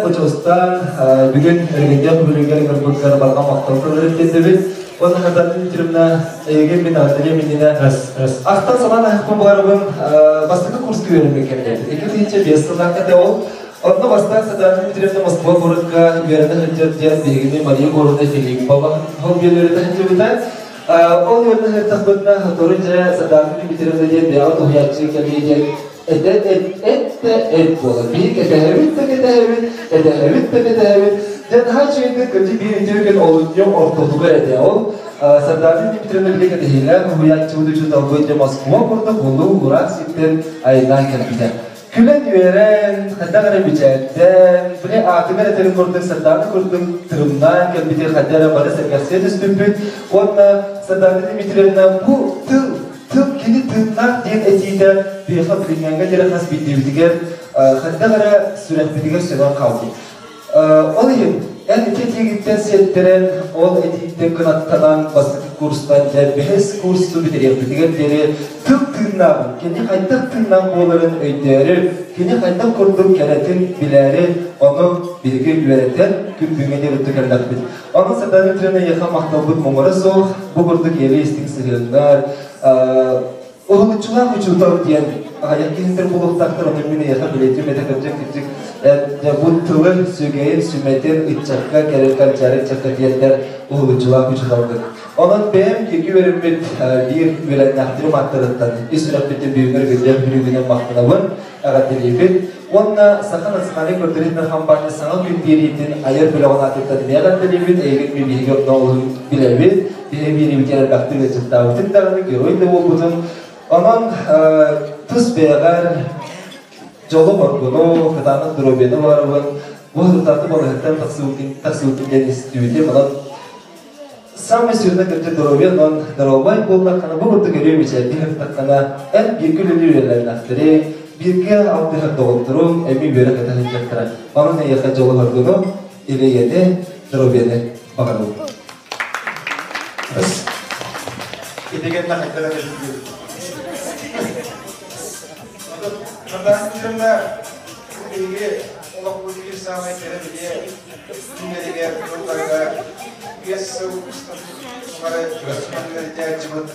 Очоустаан бүгүн Өргөндөөх бүлүүгэр ыҥырбыккар барҕа махтал тылларын тиэрдэбит. Уонна Наталья Дмитриевна, эйигин мин Андрей миннинэ ахтан санаан аһыкпын баарыбын бастакы курска үөрэммит кэмнэрбит. 2005 сыллаахха этэ ол. Онно бастаан Сатана Дмитриевна Москва куоракка үөрэнэ сылдьар диэн биһигини Мария Егоровна Филиппова ол биэн үөрэтэ сылдьыбыта. Ол үөрэнэ сылдьахпытына сотору дьэ Сатана Дмитриевна диэн бэйэҕэ туһуйааччы кэлиэ диэн этэ эт да эт буолар. Биһи кэтэһэбит да кэтэһэбит, этэһэбит да кэтэһэбит. Дьэ наһаа үчүгэйдик кырдьык биир үтүө күн олунньу ортотугар этэ. Ол Сардана Дмитриевна били кэтэһиилээх уһуйааччыбыт учууталбыт дьэ Москва курдук улуу ураан сиртэн айаннаан кэлбитэ. Күлэн-үөрэн, хайдах эрэ бичээттээн, били аатыгар этэрин курдук Сардаана курдук тырымнаан кэлбити хайдах эрэ бары сэргэхсийэ түспүппүт. Уонна Сардаана Дмитриевна бу тыл, тыл кини тыыннаах диэн этиитэ биһиэхэ билиҥҥээҥҥэ диэри хас биирдиибитигэр хайдах эрэ сүрэхпитигэр сөҥөн хаалбыт. Ол иһин эн ити этиигиттэн сиэттэрэн, ол этииттэн кынаттанан бастакы курстан дьэ бэһис курсу бүтэриэхпитигэр диэри тыл тыыннааҕын, кини хайдах тыыннаах буоларын өйдөөрү, кини хайдах курдук кэрэтин билээри, ону биһиги үөрэтэн күн бүгүҥҥэ диэри кэллэхпит. Онон Сардана Дмитриевна эйиэхэ махталбыт муҥура суох, бу курдук ийэлии истиҥ сыһыаннар, уһулуччулаах учуутал диэн аҕыйах киһитэр буолуохтаахтар, ону мин эйиэхэ билэтим этэ кырдьык кырдьык бу тылы сүгэйин сүмэтин ыччакка кэлэр кэнчээри ыччакка тиэрдэр уһулуччулаах учууталгын. Онон бэйэм бииргэ үөрэммит биир үөрэннээхтэрим аттарыттан ис сүрэхпиттэн бүгүҥҥү өргүллээх бүлүүгүнэн махтанабын, эҕэрдэлиибин уонна Саха национальнай көрдөрүүтүнэн хампаанньа саҥа күн биэриитин айар бөлөҕүн аатыттан эмиэ эҕэрдэлиибин, эйигин мин биһиги онно олуһун билэбит, биһиги биэриибитигэр элбэхтик ыалдьыттаабытын даҕаны, герой да буолбутун. Онон тус бэйэҕэр дьолу-моргуну, кытаанах доруобуйаны баҕарабын, бу сылтааты балыһыттан тахсыбытын диэн истибитим, онон Самый сүрүнэ кырдьык доруобуйа онон доруобай буоллаххына, бу курдук өрүү мичээрдии сырыттаххына, эн бииргэ үлэлиир үлэлэннэхтэриҥ, бииргэ алтыһар доҕотторуҥ эмиэ үөрэ-көтө сылдьыахтара. Онон эйиэхэ дьолу-соргуну, илиэйэни, доруобуйаны баҕарабын. Итигэннэ хайдах эрэ Наталья биһиги олохпут биир саамай кэрэ бэлиэ күннэригэр, дьылларга 5 сыл устата тухары үөрэтээччибит.